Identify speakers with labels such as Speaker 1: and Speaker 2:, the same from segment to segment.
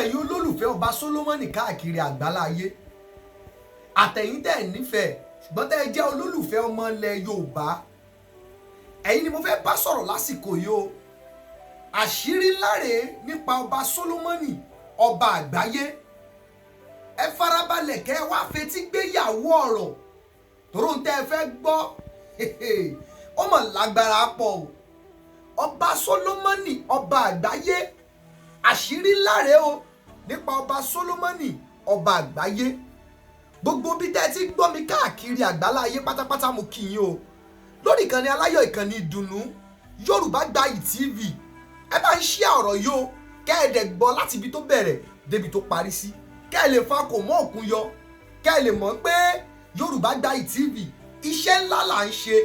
Speaker 1: Ẹ̀yin olólùfẹ́ ọba Solomoni káàkiri àgbáláyé, àtẹ̀yin tẹ́ ẹ̀ nífẹ̀ẹ́ ṣùgbọ́n tẹ́ ẹ jẹ́ olólùfẹ́ ọmọ ilẹ̀ Yorùbá, ẹ̀yin ni mo fẹ́ bá sọ̀rọ̀ lásìkò yìí o. Àṣírí ńlá rèé nípa ọba Solomoni, ọba àgbáyé. Ẹ farabalẹ̀ kẹ́ ẹ wá fetí gbéyàwó ọ̀rọ̀ tòró ń tẹ́ ẹ fẹ́ gbọ́. Ó mọ̀ lágbára pọ̀ o. Ọba Solomoni, ọba àgbáyé, àṣírí ńlá rèé o nípa ọba Solomoni, ọba àgbáyé. Gbogbo bí tẹ́ ẹ ti gbọ́ mi káàkiri àgbáláyé pátápátá, mo kí yín o lórí ìkànnì aláyọ̀, ìkànnì ìdùnnú, Yorùbá Gbayì TV. Ẹ bá ń ṣí ọ̀rọ̀ yìí o, kẹ́ ẹ dẹ̀ gbọ́ láti ibi tó bẹ̀rẹ̀ débi tó parí sí, kẹ́ ẹ lè fa kò mọ́ òkun yọ, kẹ́ ẹ lè mọ̀ pé Yorùbá Gbayì TV, iṣẹ́ ńlá là ń ṣe.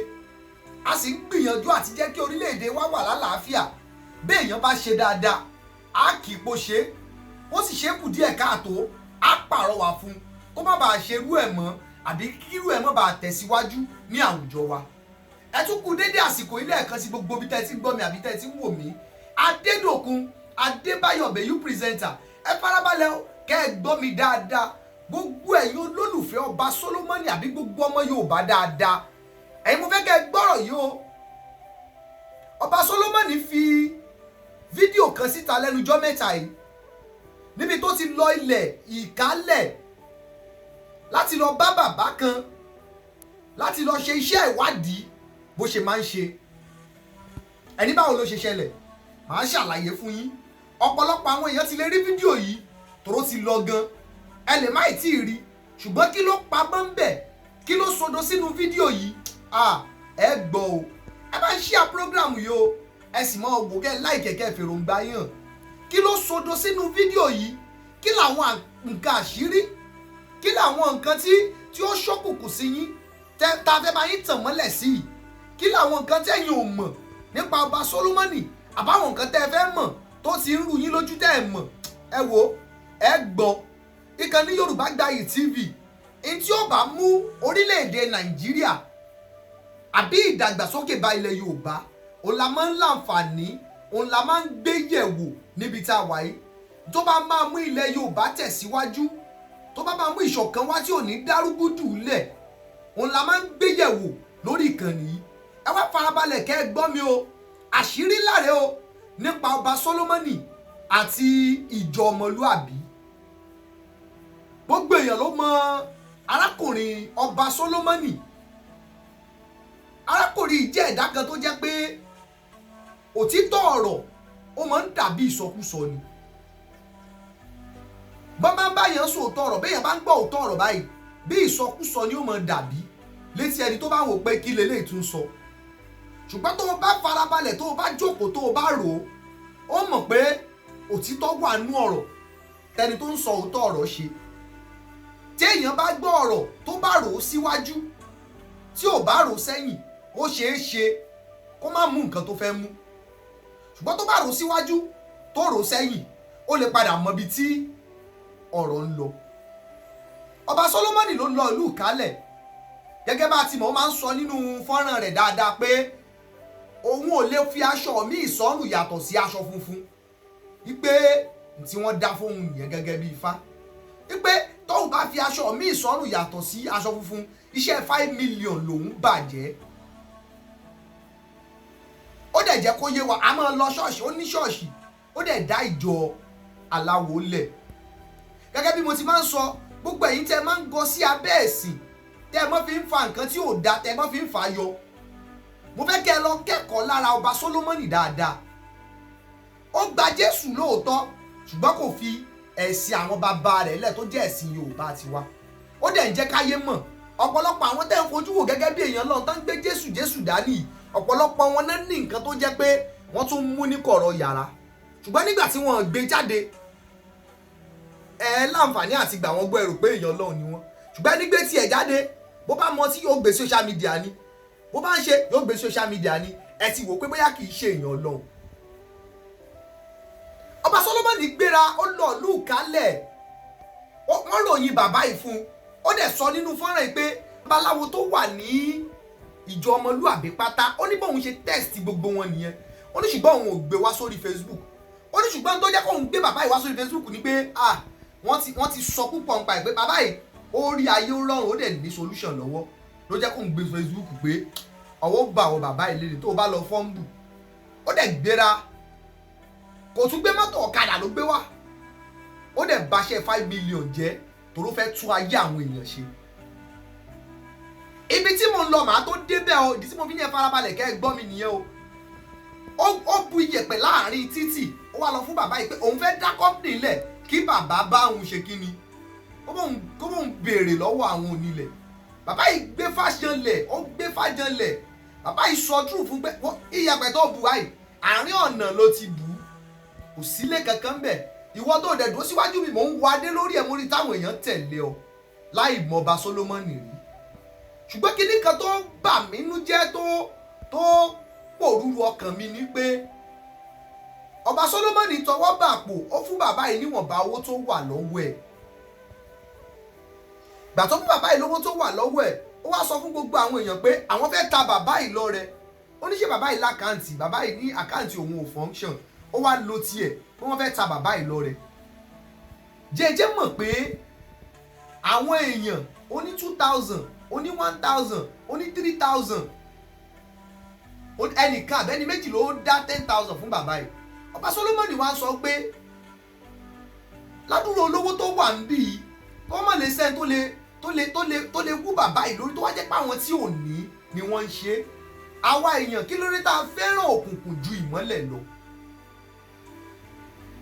Speaker 1: A sì ń gbìyànjú àti jẹ́ kí orílẹ̀-èdè wa wà lálàáfíà. Bí èèyàn bá ṣe dáadáa, á kì í po ṣe, ó sì ṣe é kù díẹ̀ káàtó, á pàrọwà fún un kó má bàa ṣe irú ẹ̀ mọ́, àbí kírú ẹ̀ má bàa tẹ̀síwájú ní àwùjọ wa. Ẹ tún kú dédé àsìkò ilé ẹ̀kan sí gbogbo bí tẹ́ ẹ ti ń gbọ́ mi àbí tẹ́ ẹ ti ń wò mí. Adédòkun Adébáyọ̀ Bẹ̀yú presenter. Ẹ farabalẹ̀ o, kẹ́ ẹ gbọ́ mi dáadáa. Gbogbo ẹ̀yin olólùfẹ́ ọba Solomoni àbí gbogbo ọmọ Yorùbá dáadáa, ẹ̀yin mo fẹ́ kẹ́ ẹ gbọ́rọ̀ yìí o. Ọba Solomoni fi fídíò kan síta lẹ́nujọ́ mẹ́ta yìí níbi tó ti lọ ilẹ̀ Ìkálẹ̀ láti lọ bá bàbá kan láti lọ ṣe iṣẹ́ ìwádìí bó ṣe máa ń ṣe. Ẹni báwo ló ṣe ṣẹlẹ̀, màá ṣàlàyé fún yín. Ọ̀pọ̀lọpọ̀ àwọn èèyàn ti lè rí fídíò yìí tòró ti lọ gan, ẹ lè má ì tí ì rí. Ṣùgbọ́n kí ló pamọ́ ń bẹ̀? Kí ló sodo sínú fídíò yìí? Ẹ gbọ́ o. Ẹ bá ń share program yìí o, ẹ sì máa wò, kẹ́ like, kẹ́ fèròǹgbà yàn. Kí ló sodo sínú fídíò yìí? Kí làwọn nǹkan àṣírí? Kí làwọn nǹkan tí ó ṣókùnkùn sí yín tá a fẹ́ bá yín tàn mọ́lẹ̀ sí yìí? Kí làwọn nǹkan tẹ́yin ò mọ̀ nípa ọba Solomoni, àbáwọn nǹkan tẹ́ ẹ fẹ́ mọ̀ tó ti ń rú yín lójú tẹ́ ẹ mọ̀? Ẹ wò, ẹ gbọ́. Ìkànnì Yorùbá Gbayì TV, n tí ó bá mú orílẹ̀-èdè Nàìjíríà àbí ìdàgbàsókè bá ilẹ̀ Yorùbá, òun la máa ń láǹfààní, òun la máa ń gbé yẹ̀wò níbi tá a wà yìí. Tó bá máa mú ilẹ̀ Yorùbá tẹ̀síwájú, tó bá máa mú ìṣọ̀kan wá tí ò ní dárúgúdù lẹ̀, òun la máa ń gbé yẹ̀wò lórí ìkànnì yìí. Ẹ wá farabalẹ̀ kẹ́ ẹ gbọ́ mi o. Àṣírí láre o nípa ọba Solomoni àti ìjọ ọmọlúàbí. Gbogbo èèyàn ló mọ arákùnrin ọba Solomoni. Arákùnrin yìí jẹ́ ẹ̀dá kan tó jẹ́ pé òtítọ́ ọ̀rọ̀ ó máa ń dàbí ìsọkúsọ ni. Bọ́n bá ń bá yẹn sọ òótọ́ ọ̀rọ̀, béèyàn bá ń gbọ́ òótọ́ ọ̀rọ̀ báyìí, bí ìsọkúsọ ni ó máa dàbí létí ẹni tó bá wò pé kí leléyìí tún sọ. Ṣùgbọ́n tó o bá farabalẹ̀, tó o bá jókòó, tó o bá rò ó, ó mọ̀ pé òtítọ́ wà nú ọ̀rọ̀ tẹni tó ń sọ òótọ́ ọ̀rọ̀ ṣe. Tí èèyàn bá gbọ́ ọ̀rọ̀, tó bá rò ó síwájú, tí ò bá rò ó sẹ́yìn, ó ṣeé ṣe kó má mú nǹkan tó fẹ́ mú. Ṣùgbọ́n tó bá rò ó síwájú, tó rò ó sẹ́yìn, ó lè padà mọ ibi tí ọ̀rọ̀ ń lọ. Ọba Solomoni ló lọ ìlú Ìkálẹ̀. Gẹ́gẹ́ bá a ti mọ̀, ó máa ń sọ nínú fọ́nrán rẹ̀ dáadáa pé òun ò lè fi aṣọ míì sọ́rùn yàtọ̀ sí aṣọ funfun, wípé tí wọ́n dá fóun nìyẹn gẹ́gẹ́ bí Ifá, wípé tóun bá fi aṣọ míì sọ́rùn yàtọ̀ sí aṣọ funfun, iṣẹ́ 5 million lòun bàjẹ́. Ó dẹ̀ jẹ́ kó yé wa, a máa lọ ṣọ́ọ̀ṣì, ó ní ṣọ́ọ̀ṣì, ó dẹ̀ dá ìjọ aláwo lẹ̀. Gẹ́gẹ́ bí mo ti máa ń sọ, gbogbo ẹ̀yin tẹ́ ẹ máa ń gọ sí abẹ́ ẹ̀sìn, tẹ́ ẹ máa fi ń fa nǹkan tí ò da, tẹ́ ẹ máa fi ń fa yọ, mo fẹ́ kẹ́ ẹ lọ kẹ́kọ̀ọ́ lára ọba Solomoni dáadáa. Ó gba Jésù lóòótọ́, ṣùgbọ́n kò fi ẹ̀sìn àwọn bàbá rẹ̀ lẹ̀ tó jẹ́ ẹ̀sìn Yorùbá tiwa. Ó dẹ̀ ń jẹ́ káyé mọ̀. Ọ̀pọ̀lọpọ̀ àwọn tẹ́ ń fojú wò gẹ́gẹ́ bí èèyàn lọ́n tán gbé Jésù Jésù dání, ọ̀pọ̀lọpọ̀ wọn náà ní nǹkan tó jẹ́ pé wọ́n tún mú ní kọ̀rọ̀ yàrá. Ṣùgbọ́n nígbà tí wọ́n gbé jáde, ẹ láǹfààní àti gbà wọ́n gbọ́, ẹrù pé èèyàn Ọlọ́run ni wọ́n. Ṣùgbọ́n ẹni gbé tiẹ̀ jáde, bó bá mọ tí yóò gbé social media ni, bó bá ń ṣe yóò gbé social media ni, ẹ ti wò pé bóyá kì í ṣe èèyàn Ọlọ́run. Ọba Solomoni gbéra, ó lọ ìlú Ìkálẹ̀. Wọ́n ròyìn bàbá yìí fún un. Ó dẹ̀ sọ nínú fọ́nrán yìí pé babaláwo tó wà ní ìjọ ọmọlúàbí pátá, ó ní bóun ṣe test gbogbo wọn nìyẹn. Ó ní ṣùgbọ́n òun ò gbé wá sórí Facebook. Ó ní ṣùgbọ́n tó jẹ́ kóun gbé bàbá yìí wá sórí Facebook ni pé ah, wọ́n ti sọ púpọ̀ nípa ẹ̀ pé bàbá yìí ó rí ayé ó rọrùn, ó dẹ̀ ní solution lọ́wọ́, ló jẹ́ kóun gbé Facebook pé ọwọ́ bá àwọn bàbá yìí léde tó o bá lọ fọ́ǹbù. Ó dẹ̀ gbéra, kò tún gbé mọ́tò, ọ̀kadà ló gbé wá. Ó dẹ̀ báṣẹ́ 5 million jẹ́ toró fẹ́ tún ayé àwọn èèyàn ṣe. Ibi tí mo ń lọ, màá tó débẹ̀ o. Ìdí tí mo fi ní ẹ farabalẹ̀ kẹ́ ẹ gbọ́ mi nìyẹn o. Ó bu iyẹ̀pẹ̀ láàrin títì, ó wá lọ fún bàbá yìí pé òun fẹ́ dá company lẹ̀, kí bàbá bá òun ṣe kí ni, kó bóun béèrè lọ́wọ́ àwọn onílẹ̀. Bàbá yìí gbé fàṣanlẹ̀, ó gbé fàjànlẹ̀. Bàbá yìí sọ true fún pé iyẹ̀pẹ̀ tó bu báyìí, àárín ọ̀nà ló ti bù ú, kò sílé kankan bẹ̀. Ìwọ tó dẹ̀ dúró síwájú mi, mò ń wá dé lórí ẹ̀, mo rí táwọn èèyàn tẹ̀lé ọ láì mọ ọba Solomoni rí. Ṣùgbọ́n kinní kan tó bà mí nú jẹ́, tó pòrúru ọkàn mi ni pé ọba Solomoni tọwọ́ bàpò, ó fún bàbá yìí níwọ̀nba owó tó wà lọ́wọ́ ẹ̀. Gbà tó fún bàbá yìí lówó tó wà lọ́wọ́ ẹ̀, ó wá sọ fún gbogbo àwọn èèyàn pé àwọn fẹ́ ta bàbá yìí lọ́rẹ. Ó ní ṣe bàbá yìí l'account? Bàbá yìí ní account òun ò function. Ó wá lo tiẹ̀ pé wọ́n fẹ́ ta bàbá yìí lọ́rẹ. Jẹ́jẹ́ mọ̀ pé àwọn èèyàn ó ní 2,000, ó ní 1,000, ó ní 3,000, ẹnìkan àbẹ́ni méjì ló dá 10,000 fún bàbá yìí. Ọba Solomoni wá sọ pé ládùúrò olówó tó wà ń bì í, kó mọ̀ lè sẹ́ni tó lè wú bàbá yìí lórí, tó wá jẹ́ pé àwọn tí ò ní ni wọ́n ń ṣe. Àwa èèyàn, kí ló dé tá a fẹ́ràn òkùnkùn ju ìmọ́lẹ̀ lọ?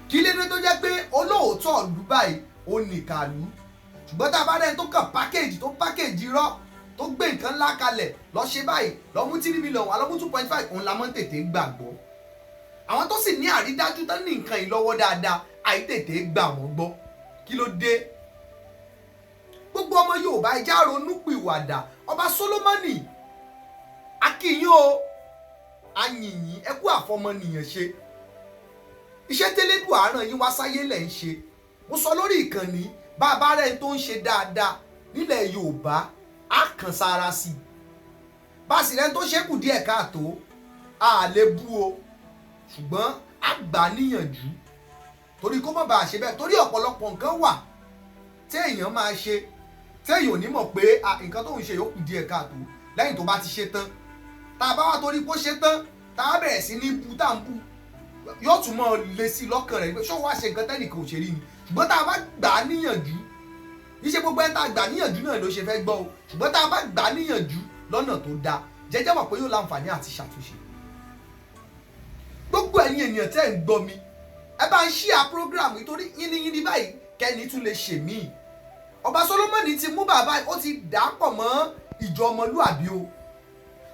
Speaker 1: Kí ló dé tó jẹ́ pé olóòótọ́ ìlú báyìí ó nìkàlú, ṣùgbọ́n tá a bá rẹ́ni tó kàn package, tó package irọ́, tó gbé nǹkan ńlá kalẹ̀, lọ ṣe báyìí, lọ mú 3 million wá, lọ mú 2.5, òun la mọ́ ń tètè gbàgbọ́? Àwọn tó sì ní àrídájú tán ní nǹkan yìí lọ́wọ́ dáadáa, àìtètè gbà wọ́n gbọ́. Kí ló dé? Gbogbo ọmọ Yorùbá, ẹ já ronú pìwàdà. Ọba Solomoni, akínyìn o, ayìnyín, ẹ kú àfọmọnìyàn ṣe. Iṣẹ́ tẹ́lẹ́dùn àárọ̀ yín wá sáyé lẹ̀ ń ṣe. Mo sọ lórí ìkànnì, bá a bá rẹ̀ tó ń ṣe dáadáa nílẹ̀ Yorùbá, á kàn sára sí i. Bá a sì rẹ̀ tó ṣe kù díẹ̀ káàtó, a lè bú o, ṣùgbọ́n á gbà á níyànjú torí kó má bàa ṣe bẹ́ẹ̀, torí ọ̀pọ̀lọpọ̀ nǹkan wà téèyàn máa ṣe téèyàn ò ní mọ̀ pé nǹkan tó ń ṣe yóò kù díẹ̀ káàtó lẹ́yìn tó bá ti ṣe tán. Tá a bá wá torí kó ṣe tán, tá a bẹ̀rẹ̀ sí ní bu, tá à ń bu, yóò tún mọ́ lé sí lọ́kàn rẹ̀ pé ṣó wá ṣe nǹkan tẹ́nìkan ò ṣe rí ni. Ṣùgbọ́n tá a bá gbà á níyànjú, iṣẹ́ gbogbo ẹni tá a gbà níyànjú náà ló ṣe fẹ́ gbọ́ o, ṣùgbọ́n tá a bá gbà á níyànjú lọ́nà tó dáa, jẹ́jẹ́ mọ̀ pé yóò láǹfààní àti ṣàtúnṣe. Gbogbo ẹ̀yin ènìyàn tẹ́ ń gbọ́ mi, ẹ bá ń share program, nítorí yínníyínní báyìí kẹ́ni tún lè ṣe míì. Ọba Solomoni ti mú bàbá, ó ti dà á pọ̀ mọ́ ìjọ ọmọlúàbí o.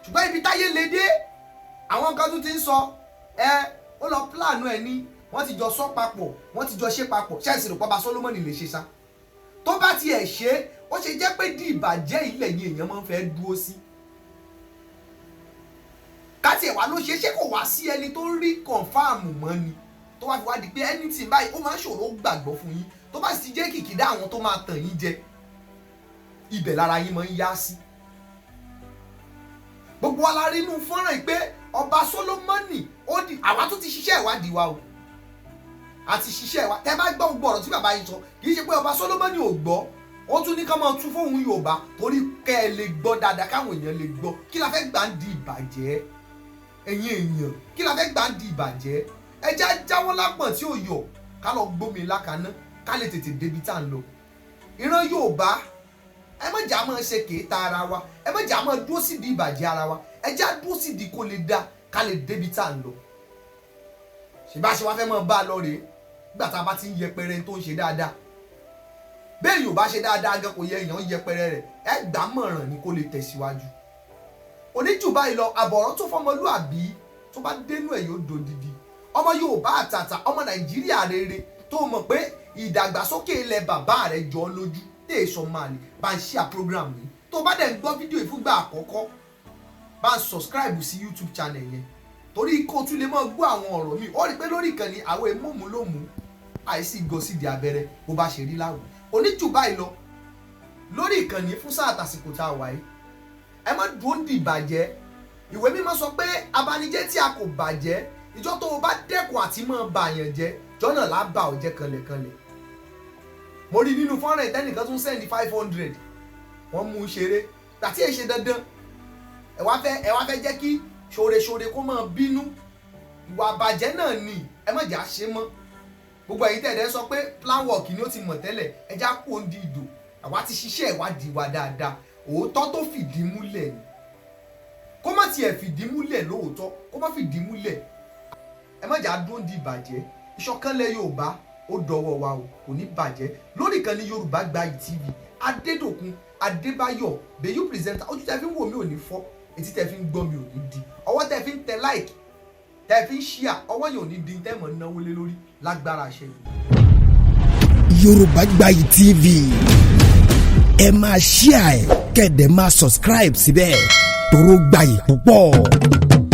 Speaker 1: Ṣùgbọ́n ibi táyé lè dé, àwọn kan tún ti ń sọ ẹ, ó lọ plan ẹ ní wọ́n ti jọ sọ papọ̀, wọ́n ti jọ ṣe papọ̀. Ṣẹ́ẹ̀sì rò pọ́ba Solomoni lè ṣe sá? Tó bá tiẹ̀ ṣe, ó ṣe jẹ́ pé di ìbàjẹ́ ilẹ̀ yìí èèyàn máa ń fẹ́ dúró sí káti ẹ̀ wá ló ṣe ṣé kò wá sí ẹni tó rí confirm mọ́ ni, tó wá fi wá di pé anything báyìí, ó máa ń ṣòro gbàgbọ́ fún yín? Tó bá sì ti jẹ́ kìkìdá àwọn tó máa tàn yín jẹ, ibẹ̀ lára yín máa ń yá sí. Gbogbo wa la rí inú fọ́nrán yìí pé ọba Solomoni ó di àwa tó ti ṣiṣẹ́ ìwádìí wa o, àti ṣiṣẹ́ wa. Tẹ́ bá gbọ́ gbogbo ọ̀rọ̀ tí bàbá yìí sọ, kì í ṣe pé ọba Solomoni ò gbọ́, ó tún ní ká máa tú fóun Yorùbá torí kẹ́ ẹ lè gbọ́ dáadáa, káwọn èèyàn lè gbọ́. Kí la fẹ́ gbà ń di ìbàjẹ́? Ẹ̀yin èèyàn, kí la fẹ́ gbà ń di ìbàjẹ́? Ẹja jáwọ́ lápọ̀n tí ò yọ, ká lọ gbómi lákaná, ká lè tètè débi tá à ń lọ. Ìran Yorùbá, ẹ má jà máa ṣe kéta ara wa, ẹ má jà máa dúró sídìí ìbàjẹ́ ara wa, ẹ já dúró sídìí kó lè dá, ká lè débi tá à ń lọ. Ṣèbá ṣe wá fẹ́ máa bá a lọ rèé nígbà tá a bá ti ń yẹpẹrẹ tó ń ṣe dáadáa? Bẹ́ẹ̀ yóò bá ṣe dáadáa gan, kò yẹ èèyàn yẹpẹrẹ rẹ̀. Ẹ gbà mọ̀ràn ni kó lè tẹ̀síwájú. Oníjù báyìí lọ, àbọ̀rọ̀ tó fọmọlúàbí, tó bá dénú ẹ̀, yóò dòdìdì. Ọmọ Yorùbá àtàtà, ọmọ Nàìjíríà rere tó mọ̀ pé ìdàgbàsókè ilẹ̀ bàbá rẹ̀ jọ ọ́ lójú, tèèsọ máa lè bá ń share program yìí. Tó bá dẹ̀ ń gbọ́ fídíò yìí fúngbà àkọ́kọ́, bá ń subscribe sí YouTube channel yẹn, torí kó o tún lè máa gbọ́ àwọn ọ̀rọ̀ mi. Ó rí i pé lórí ìkànnì àwọn èmọ̀mù ló mú àìsí gọ sídìí abẹ́rẹ́, bó bá ṣe rí láwùjọ. Oníjù báyìí lọ lórí ìkànnì fún sáà tàsìkò tá a wà yìí. Ẹ má dúró ń di ìbàjẹ́. Ìwé Mímọ́ sọ pé abanijẹ́ tí a kò bàjẹ́ Ìjọ tó o bá dẹ́kun àti máa bàyàn jẹ́, jọ́nà là bà ọ́ jẹ́ kanlẹ̀kanlẹ̀. Mo rí nínú fọ́nrán ìtẹ́nìkan tún send 500, wọ́n mú un ṣeré tàtí ẹ̀ ṣe dandan. Ẹ wá fẹ́ jẹ́ kí ṣoore-ṣoore kó máa bínú. Ìwà àbàjẹ́ náà ni, ẹ má jà ṣe mọ́. Gbogbo ẹ̀yin tẹ̀lé sọ pé plan work ni ó ti mọ̀ tẹ́lẹ̀, ẹ já kó ń di ìdò. Àwa ti ṣiṣẹ́ ìwádìí wa dáadáa, òótọ́ tó fìdí múlẹ̀ ni. Kó má tiẹ̀ fìdí múlẹ̀ lóòótọ́, kó má fìdí múlẹ̀, ẹ má jà dúró di ìbàjẹ́. Ìṣọ̀kanlẹ̀ Yorùbá, ó dọwọ́ wa o, kò ní bàjẹ́. Lórí ìkànnì Yorùbá Gbayì TV, Adédòkun Adébáyọ̀ Bèyú presenter. Ojú tẹ fi ń wò mí ò ní fọ́, etí tẹ fi ń gbọ́ mi ò ní di, ọwọ́ tẹ fi ń tẹ like, tẹ fi ń share, ọwọ́ yẹn ò ní di tẹ́ mọ̀ náwó lé lórí lágbára àṣẹ yìí.
Speaker 2: Yorùbá Gbayì TV, ẹ máa share ẹ, kẹ́ẹ̀dẹ̀ máa subscribe síbẹ̀, toró gbayì púpọ̀.